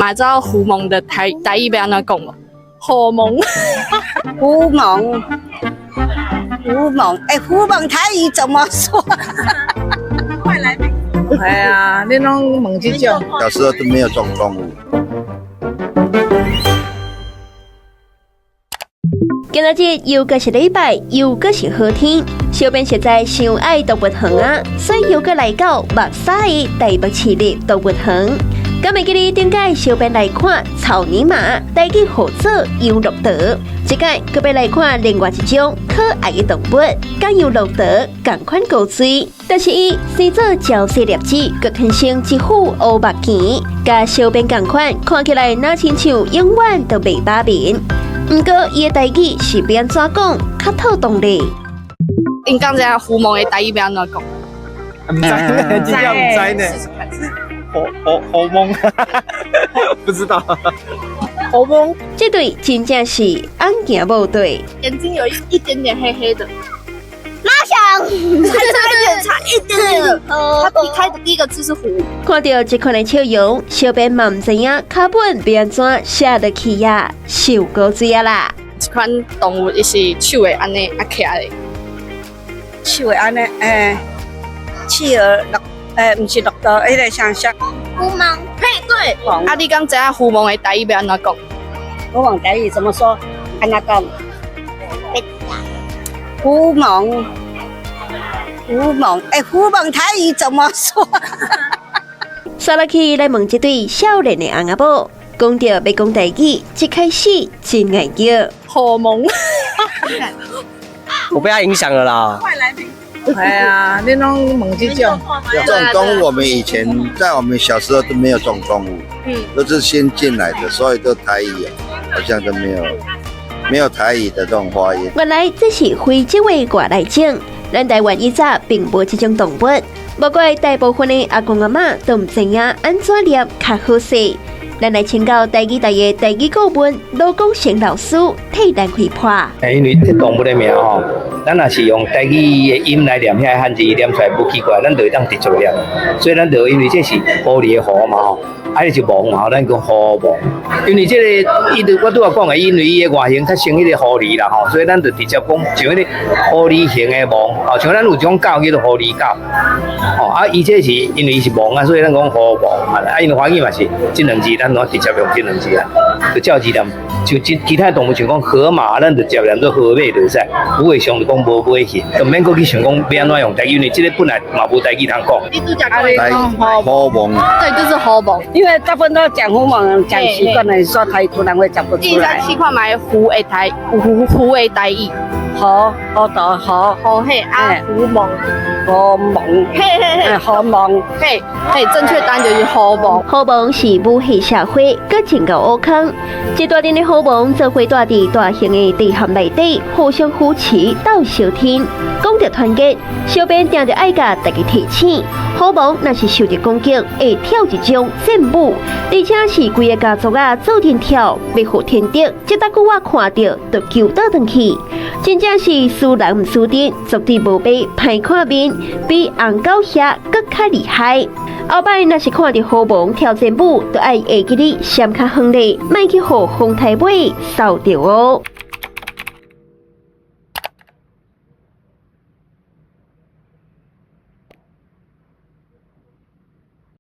嘛知影狐獴的台語欲按怎講無？狐獴，狐獴，狐獴，哎，狐獴台語怎麼說？哎呀，你攏問這種。小時候都沒有這種動物。今仔日又閣是禮拜，又閣是好天。小編實在傷愛動物園啊，所以又閣來到目屎的台北市立動物園。敢會記得頂擺小編來看草泥馬，台語號做羊駱駝。這擺閣欲來看另外一種可愛的動物，佮羊駱駝仝款高錐，但是伊生做嬌細粒子，閣天生一副烏目墘，佮小編仝款，看起來若親像永遠都袂飽面。毋過伊的台語是欲按怎講較妥當咧？𪜶敢知影狐獴的台語欲按怎講？毋知呢，真正毋知呢。狐獴，不知道。狐獴，這對真正是翁行母對。眼睛有一點點黑黑的。貓熊，差一點，差一點點。他劈開的第一個字是狐。看著這款的笑容，小編嘛毋知影腳本欲按怎寫落去呀，受古錐啊啦！這款動物伊是手會按呢啊徛咧，手會按呢，欸，企鵝駱，欸，毋是駱駝，彼个啥啥？狐獴，嘿，對。啊，你敢知影狐獴的台語欲按怎講？狐獴台語怎麼說？按怎講？狐獴，狐獴，欸，狐獴台語怎麼說？煞落去來問這對少年的翁仔某，講著欲講台語，一開始真愛叫狐獴。我被他影響了啦。哎呀，你攏問這種。這種動物我們以前在我們小時候都沒有這種動物，都是先進來的，所以都台語啊，好像都沒有台語的這種發音。原來這是非洲的外來種，咱台灣以早並無這種動物，無怪大部分的阿公阿嬤都毋知影按怎念較好勢。咱來請教台語台的台語顧問羅廣成老師替咱開破。因為這動物的名吼，咱若是用台語的音來念遐个漢字，念出來無奇怪，咱就會當直接念。所以咱就因為這是狐狸的狐嘛吼，啊，伊是獴嘛吼，咱講狐獴。因為這个，伊就我拄仔講的，因為伊的外形較像彼个狐狸啦吼，所以咱就直接講像彼个狐狸型的獴，吼，像咱有一種狗叫做狐狸狗，吼，啊，伊這是因為伊是獴啊，所以咱講狐獴啊，因為華語嘛是這兩字，咱攏直接用這兩字啊，就照字念。像其他動物像講河馬，咱就直接念做河馬就會使，不會想著講無尾去，就毋免閣去想講欲按怎用台語，因為這个本來嘛無台語通講。你拄才講狐獴，對，就是狐獴。因為大部分都講狐獴，講習慣了，說台語突然會講不出來。你試看覓狐的台狐狐的台語，狐狐的狐，狐嘿啊，狐獴，狐獴，嘿嘿嘿，狐獴，嘿嘿，正確答案就是狐獴。狐獴是母系社會，閣真𠢕烏空。這大陣的狐獴做伙蹛佇大型的地穴內底，互相扶持鬥相天。講著團結，小編定著愛共大家提醒：狐獴若是受著攻擊，會跳一種戰舞，而且是規個家族仔做陣跳，欲予天敵。這搭久我看著就求倒轉去，真正是輸人毋輸陣，絕對無欲歹看面，比紅狗蟻閣較厲害。後擺若是看著狐獴跳戰舞，就愛會記得閃較遠咧，莫去予風颱尾掃著哦。